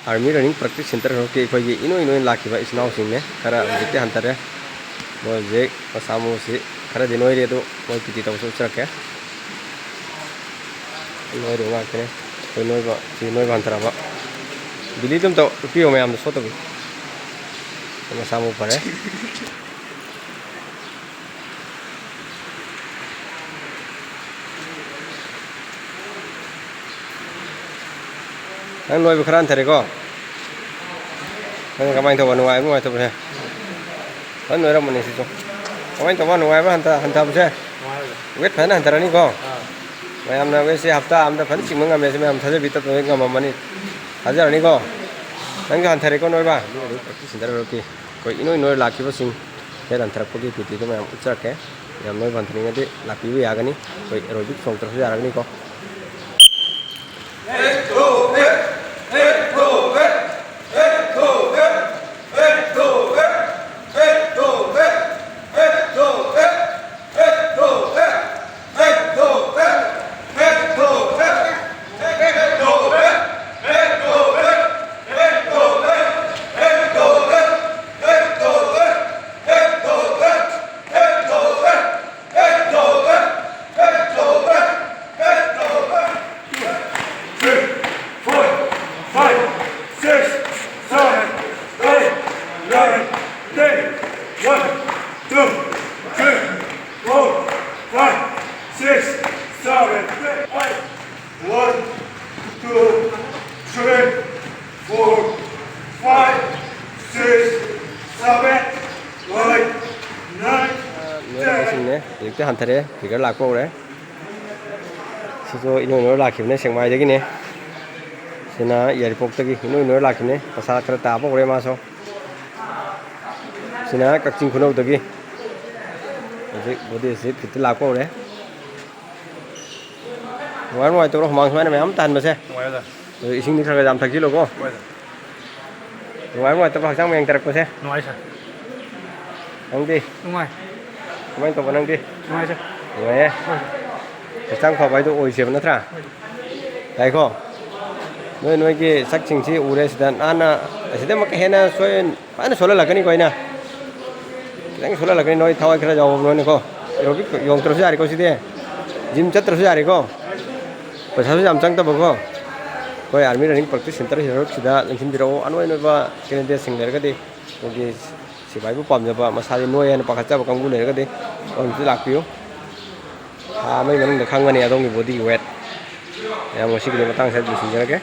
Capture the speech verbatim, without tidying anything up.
Army Running Practice Center ꯍꯧꯔꯛꯀꯤ ꯑꯩꯈꯣꯏꯒꯤ ꯏꯅꯣꯏ ꯅꯣꯏꯅ ꯂꯥꯛꯈꯤꯕ ꯏꯆꯤꯟ ꯏꯅꯥꯎꯁꯤꯡꯅꯦ꯫ ꯈꯔ ꯍꯧꯖꯤꯛꯇꯤ ꯍꯟꯊꯔꯦ꯫ ꯃꯣꯏ ꯍꯧꯖꯤꯛ ꯃꯁꯥ ꯃꯎꯁꯤ ꯈꯔꯗꯤ ꯅꯣꯏꯔꯦ, ꯑꯗꯨ ꯃꯣꯏ P T ꯇꯧꯕꯁꯨ ꯎꯠꯆꯔꯛꯀꯦ꯫ ꯅꯣꯏꯔꯤꯕ ꯉꯥꯛꯇꯅꯦ꯫ ꯑꯩꯈꯣꯏ ꯅꯣꯏꯕ, ꯁꯤ ꯅꯣꯏꯕ ꯍꯟꯊꯔꯕ꯫ ꯕꯤꯂꯤꯗꯨ ꯑꯝꯇ ꯎꯠꯄꯤꯌꯣ ꯃꯌꯥꯝꯗ ꯁꯣꯠꯇꯕꯤ꯫ ꯃꯁꯥ ꯃꯎ ꯐꯔꯦ꯫ ꯅꯪ ꯅꯣꯏꯕ ꯈꯔ ꯍꯟꯊꯔꯦꯀꯣ? ꯅꯪ ꯀꯃꯥꯏꯅ ꯇꯧꯕ? ꯅꯨꯡꯉꯥꯏꯕ, ꯅꯨꯡꯉꯥꯏꯇꯕ꯭ꯔꯥ? ꯐꯖꯅ ꯅꯣꯏꯔꯝꯕꯅꯦ ꯁꯤꯁꯨ꯫ ꯀꯃꯥꯏꯅ ꯇꯧꯕ? ꯅꯨꯡꯉꯥꯏꯕ ꯍꯟꯊ-, ꯍꯟꯊꯕꯁꯦ? ꯅꯨꯡꯉꯥꯏꯕ꯫ Weight ꯐꯖꯅ ꯍꯟꯊꯔꯅꯤꯀꯣ? ꯑꯥ꯫ ꯃꯌꯥꯝꯅ weightꯁꯦ ꯍꯞꯇꯥ ꯑꯃꯗ ꯐꯖꯅ ꯆꯤꯡꯕ ꯉꯝꯃꯦ꯫ ꯁꯤ ꯃꯌꯥꯝ ꯊꯥꯖꯕꯤ ꯇꯠꯇꯕ ꯉꯝꯃꯝꯃꯅꯤ꯫ ꯊꯥꯖꯔꯅꯤꯀꯣ? ꯅꯪꯁꯨ ꯍꯟꯊꯔꯦꯀꯣ ꯅꯣꯏꯕ? ꯑꯗꯨ ꯑꯗꯨꯝ practice ꯍꯟꯊꯔꯛꯀꯦ꯫ ꯑꯩꯈꯣꯏ ꯏꯅꯣꯏ ꯅꯣꯏꯔ ꯂꯥꯛꯈꯤꯕꯁꯤꯡ ꯍꯦꯜ ꯍꯟꯊꯔꯛꯄꯒꯤ P Tꯗꯣ ꯃꯌꯥꯝ ꯎꯠꯆꯔꯛꯀꯦ꯫ ꯌꯥꯝ ꯅꯣꯏꯕ ꯍꯟꯊꯅꯤꯡꯉꯗꯤ ꯂꯥꯛꯄꯤꯕ ꯌꯥꯒꯅꯤ꯫ ꯑꯩꯈꯣꯏ aerobic ꯆꯣꯡꯊꯔꯁꯨ ꯌꯥꯔꯒꯅꯤꯀꯣ꯫ Three, four, five, six, seven, eight, nine, ten. One, two, three, four, five, six, seven, eight. One, two, three, four, five, six, seven, eight, nine, ten. ꯅꯣꯏꯔꯝꯕꯁꯤꯡꯅꯦ꯫ ꯍꯧꯖꯤꯛꯇꯤ ꯍꯟꯊꯔꯦ, figure ꯂꯥꯛꯄ ꯍꯧꯔꯦ꯫ ꯁꯤꯁꯨ ꯏꯅꯣꯏ ꯅꯣꯏꯔ ꯂꯥꯛꯈꯤꯕꯅꯦ, ꯁꯦꯛꯃꯥꯏꯗꯒꯤꯅꯦ꯫ ꯁꯤꯅ ꯌꯥꯏꯔꯤꯄꯣꯛꯇꯒꯤ ꯏꯅꯣꯏ ꯅꯣꯏꯔ ꯂꯥꯛꯈꯤꯕꯅꯦ꯫ ꯃꯁꯥ ꯈꯔ ꯇꯥꯕ ꯍꯧꯔꯦ ꯃꯥꯁꯨ꯫ ꯁꯤꯅ ꯀꯛꯆꯤꯡ ꯈꯨꯅꯧꯗꯒꯤ꯫ ꯍꯧꯖꯤꯛ body ꯑꯁꯤ fitꯇ ꯂꯥꯛꯄ ꯍꯧꯔꯦ꯫ ꯅꯨꯡꯉꯥꯏꯕ ꯅꯨꯡꯉꯥꯏꯇꯕ꯭ꯔꯣ ꯍꯨꯃꯥꯡ ꯁꯨꯃꯥꯏꯅ ꯃꯌꯥꯝ ꯇꯥꯍꯟꯕꯁꯦ? ꯅꯨꯡꯉꯥꯏ ꯑꯣꯖꯥ꯫ ꯑꯗꯨ ꯏꯁꯤꯡꯗꯤ ꯈꯔ ꯈꯔ ꯌꯥꯝ ꯊꯛꯆꯤꯜꯂꯨꯀꯣ꯫ ꯍꯣꯏ ꯑꯣꯖꯥ꯫ ꯅꯨꯡꯉꯥꯏꯕ ꯅꯨꯡꯉꯥꯏꯇꯕ꯭ꯔꯣ ꯍꯛꯆꯥꯡ ꯃꯌꯦꯡ ꯇꯥꯔꯛꯄꯁꯦ? ꯅꯨꯡꯉꯥꯏ ꯁꯥꯔ꯫ ꯅꯪꯗꯤ? ꯅꯨꯡꯉꯥꯏ꯫ ꯀꯃꯥꯏꯅ ꯇꯧꯕ ꯅꯪꯗꯤ? ꯅꯨꯡꯉꯥꯏ ꯁꯥꯔ꯫ ꯅꯨꯡꯉꯥꯏꯌꯦ? ꯍꯣꯏ ꯁꯥꯔ꯫ ꯍꯛꯆꯥꯡ ꯐꯕ ꯍꯥꯏꯗꯣ ꯑꯣꯏꯁꯦꯕ ꯅꯠꯇ꯭ꯔꯥ? ꯍꯣꯏ꯫ ꯌꯥꯏꯀꯣ? ꯅꯣꯏ ꯅꯣꯏꯒꯤ ꯁꯛꯁꯤꯡꯁꯤ ꯎꯔꯦ ꯁꯤꯗ꯫ ꯅꯥꯟꯅ ꯑꯁꯤꯗ ꯑꯃꯨꯛꯀ ꯍꯦꯟꯅ ꯁꯣꯏ-, ꯐꯖꯅ ꯁꯣꯜꯍꯜꯂꯛꯀꯅꯤꯀꯣ ꯑꯩꯅ꯫ ꯈꯤꯇꯪ ꯁꯣꯜꯍꯜꯂꯛꯀꯅꯤ, ꯅꯣꯏ ꯊꯋꯥꯏ ꯈꯔ ꯌꯥꯎꯕ ꯅꯣꯏꯅꯀꯣ꯫ ꯑꯦꯔꯣꯕꯤꯛ ꯌꯣꯡꯗ꯭ꯔꯁꯨ ꯌꯥꯔꯦꯀꯣ ꯁꯤꯗꯤ꯫ ꯖꯤꯝ ꯆꯠꯇ꯭ꯔꯁꯨ ꯌꯥꯔꯦꯀꯣ꯫ ꯄꯩꯁꯥꯁꯨ ꯌꯥꯝ ꯆꯪꯗꯕꯀꯣ꯫ ꯑꯩꯈꯣꯏ Army Running Practice Centre ꯍꯤꯔꯣꯏꯁꯤꯗ ꯂꯦꯡꯁꯤꯟꯕꯤꯔꯛꯑꯣ꯫ ꯑꯅꯣꯏ ꯑꯅꯣꯏꯕ candidateꯁꯤꯡ ꯂꯩꯔꯒꯗꯤ ꯑꯩꯈꯣꯏꯒꯤ ꯁꯤꯐꯥꯏꯕꯨ ꯄꯥꯝꯖꯕ, ꯃꯁꯥꯁꯦ ꯅꯣꯏ ꯍꯥꯏꯅ ꯄꯥꯈꯠꯆꯕ ꯀꯥꯡꯕꯨ ꯂꯩꯔꯒꯗꯤ ꯑꯗꯣꯝꯁꯤꯗ ꯂꯥꯛꯄꯤꯌꯨ꯫ ꯊꯥ ꯑꯃꯒꯤ ꯃꯅꯨꯡꯗ ꯈꯪꯒꯅꯤ ꯑꯗꯣꯝꯒꯤ body weight꯫ ꯃꯌꯥꯝ ꯉꯁꯤꯒꯤꯗꯤ ꯃꯇꯥꯡꯁꯤꯗ ꯂꯣꯏꯁꯤꯟꯖꯔꯒꯦ꯫